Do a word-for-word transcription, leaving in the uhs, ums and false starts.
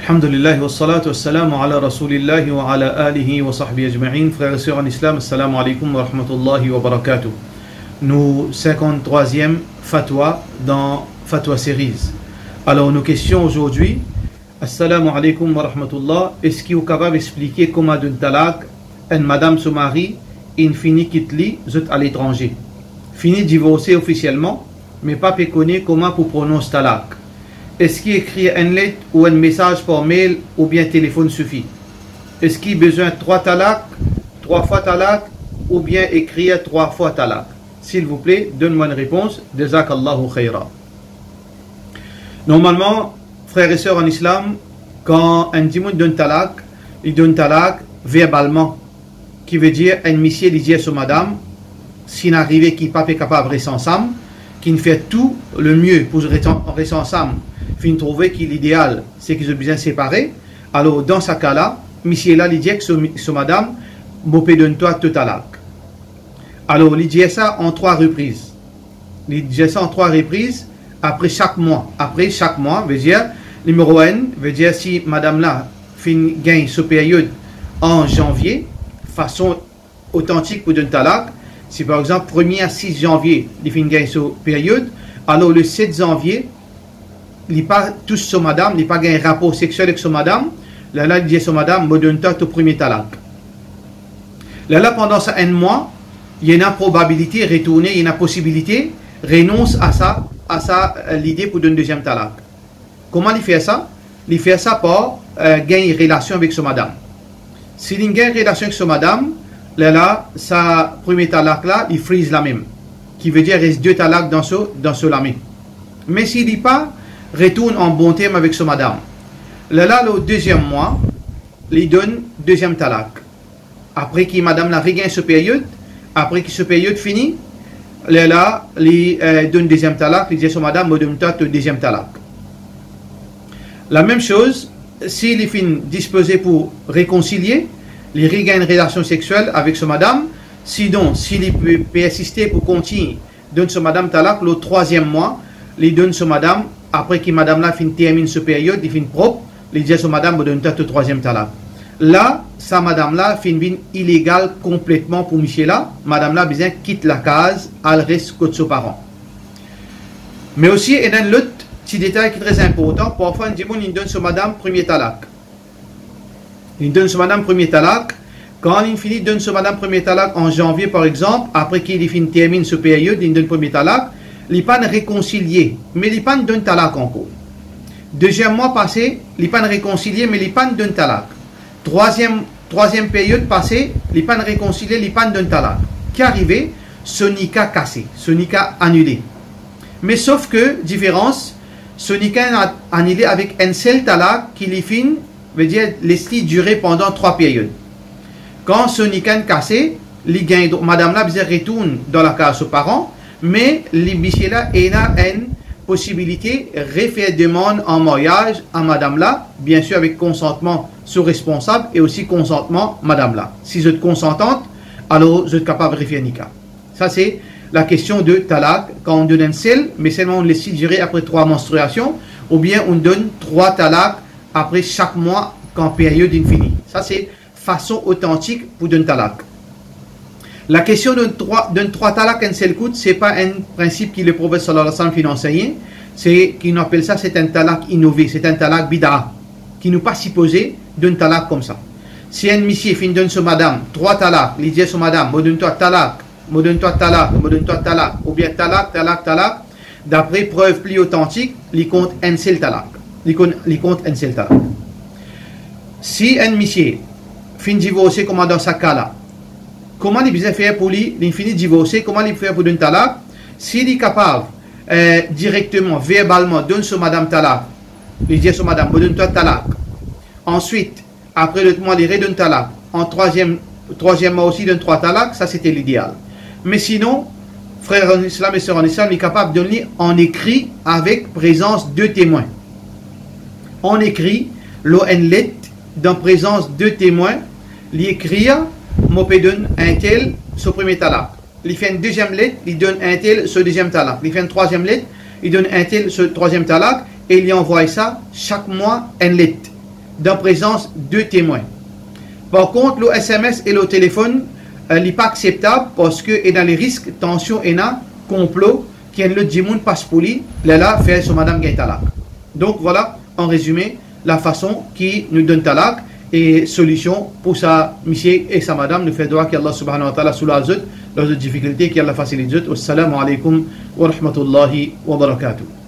Alhamdulillah, wa salatu wa salamu ala Rasoulillah wa ala alihi wa sahbihi ajma'in. Frères et sœurs en islam, assalamu alaikum wa rahmatullahi wa barakatuh. Nou cinquante-troisième fatwa dan Fatwa Series. Alor, nou kestion azordi, assalamu alaikum wa rahmatullah, eski ou kapav explike kouma donn talak enn madam so mari inn fini kit li, zot aletranze, fini divorse ofisielman, me pa pe kone kouma pou pronons talak? Eski ekrir enn let ou enn mesaz par mail oubien telefonn sifi? Eski bizin trwa talak, trwa fwa talak, oubien ekrir trwa fwa talak? Silvouple, donn mwa enn repons. Jazakallahu khaira. Normalman, frer e ser an islam, kan enn dimoun donn talak, li donn talak verbalman. Ki vedir, enn misie li dir so madam, si inn arive ki pa pe kapav res ansam, ki inn fer tou le mie pou res an-, res ansam, finn trouve ki lideal se ki zot bizin separe, alor dan sa ka la, misie la li dir ek so, so madam, mo pe donn twa to talak. Alor, li dir sa an trwa repriz. Li dir sa an trwa repriz, apre sak mwa. Apre sak mwa, vedir, nimero enn, vedir si madam la finn gagn so period an zanvie, fason otantik pou donn talak, si par exanp, premie a sis zanvie, li finn gagn so period, alor le set zanvie, li pa tous so madam, li pa gagn rapor sexiel ek so madam, lerla li dir so madam, mo donn twa to premie talak. Lerla pandan sa enn mwa, ena probabilite retourne, ena posibilite renons a sa, a sa, eh, lide pou donn deziem talak. Kouma li fer sa? Li fer sa par, eh, gagn relasion avek so madam. Si li gagn relasion avek so madam, lerla sa premie talak la, li freeze lamem. Ki vedir res de talak dan so, dan so lame. Me si li pa retourn an bon term avek so madam, lerla lor deziem mwa, li donn deziem talak. Apre ki madam la regagn so period, apre ki so period fini, lerla li, eh, donn deziem talak, li dir so madam, mo donn twa to deziem talak. Lamem soz, si li finn dispoze pou rekonsilie, li regagn relasion sexiel avek so madam, sinon, si li pe, persiste pou kontign donn so madam talak, lor trwaziem mwa, li donn so madam, apre ki madam la finn terminn so period, li finn prop, li dir so madam, mo donn twa to trwaziem talak. La, sa madam la finn vinn ilegal konpletman pou misie la, madam la bizin kit lakaz, al res kot so paran. Me osi, ena enn lot ti detay ki tre inportan, parfwa enn dimoun inn donn so madam premie talak. Li donn so madam premie talak. Kan li fini donn so madam premie talak an zanvie, par exanp, apre ki li finn terminn so period, li donn premie talak, li pa'nn rekonsilie, me li pa'nn donn talak ankor. Deziem mwa pase, li pa'nn rekonsilie, me li pa'nn donn talak. Trwaziem, trwaziem period pase, li pa'nn rekonsilie, li pa'nn donn talak. Ki arive? So nika kase, so nika anile. Me sof ke, diferans, so nika inn a-, anile avek enn sel talak ki li finn, vedir les li dire pandan trwa period. Kan so nika inn kase, li gagn dro-, madam la bizin retourn dan lakaz so paran, me li, misie la ena enn posibilite refer demann an maryaz a madam la, biensir avek konsantman so responsab e osi konsantman madam la. Si zot konsantant, alor zot kapav refer nika. Sa se lakestion de talak, kan ou donn enn sel, me selman ou les li dire apre trwa manstriasion, oubien ou donn trwa talak apre sak mwa kan period inn fini. Sa se fason otantik pou donn talak. Lakestion donn trwa, donn trwa talak enn sel kout, se pa enn prinsip ki Leprofet sallallahu alayhi wa sallam finn ansegne, se ki nou apel sa, se enn talak inove, se enn talak bida, ki nou pa sipoze donn talak koumsa. Si enn misie finn donn so madam trwa talak, li dir so madam, mo donn twa talak, mo donn twa talak, mo donn twa talak, oubien talak, talak, talak, dapre prev pli otantik, li kont enn sel talak. Li kon-, li kont enn sel talak. Si enn misie finn divorse kouma dan sa ka la, kouma li bizin fer pou li, li fini divorse, kouma li fer pou donn talak? Si li kapav, eh, direkteman, verbalman, donn so madam talak, li dir so madam, mo donn twa talak. Answit, apre lot mwa, li redonn talak. An trwaziem, trwaziem mwa osi, donn trwa talak, sa sete lideal. Me sinon, frer an islam e ser an islam, li kapav donn li an ekri avek prezans de temwin. An ekri, lor enn let, dan prezans de temwin, li ekrir, mo pe donn entel so premie talak. Li fer enn deziem let, li donn entel so deziem talak. Li fer enn trwaziem let, li donn entel so trwaziem talak, e li anvway sa sak mwa enn let. dan prezans de temwin. Par kont, lor S M S e lor telefonn, eh, li pa akseptab parski ena lerisk tansion, ena konplo ki enn lot dimoun pas pou li, lerla fer so madam gagn talak. Donk, vwala, an rezime, lafason ki nou donn talak e solision pou sa misie e sa madam. Nou fer dwa ki Allah subhanahu wa ta'ala soulaz zot dan zot difikilte, ki Allah fasilit zot. Wassalamu alaikum wa rahmatullahi wa barakatuh.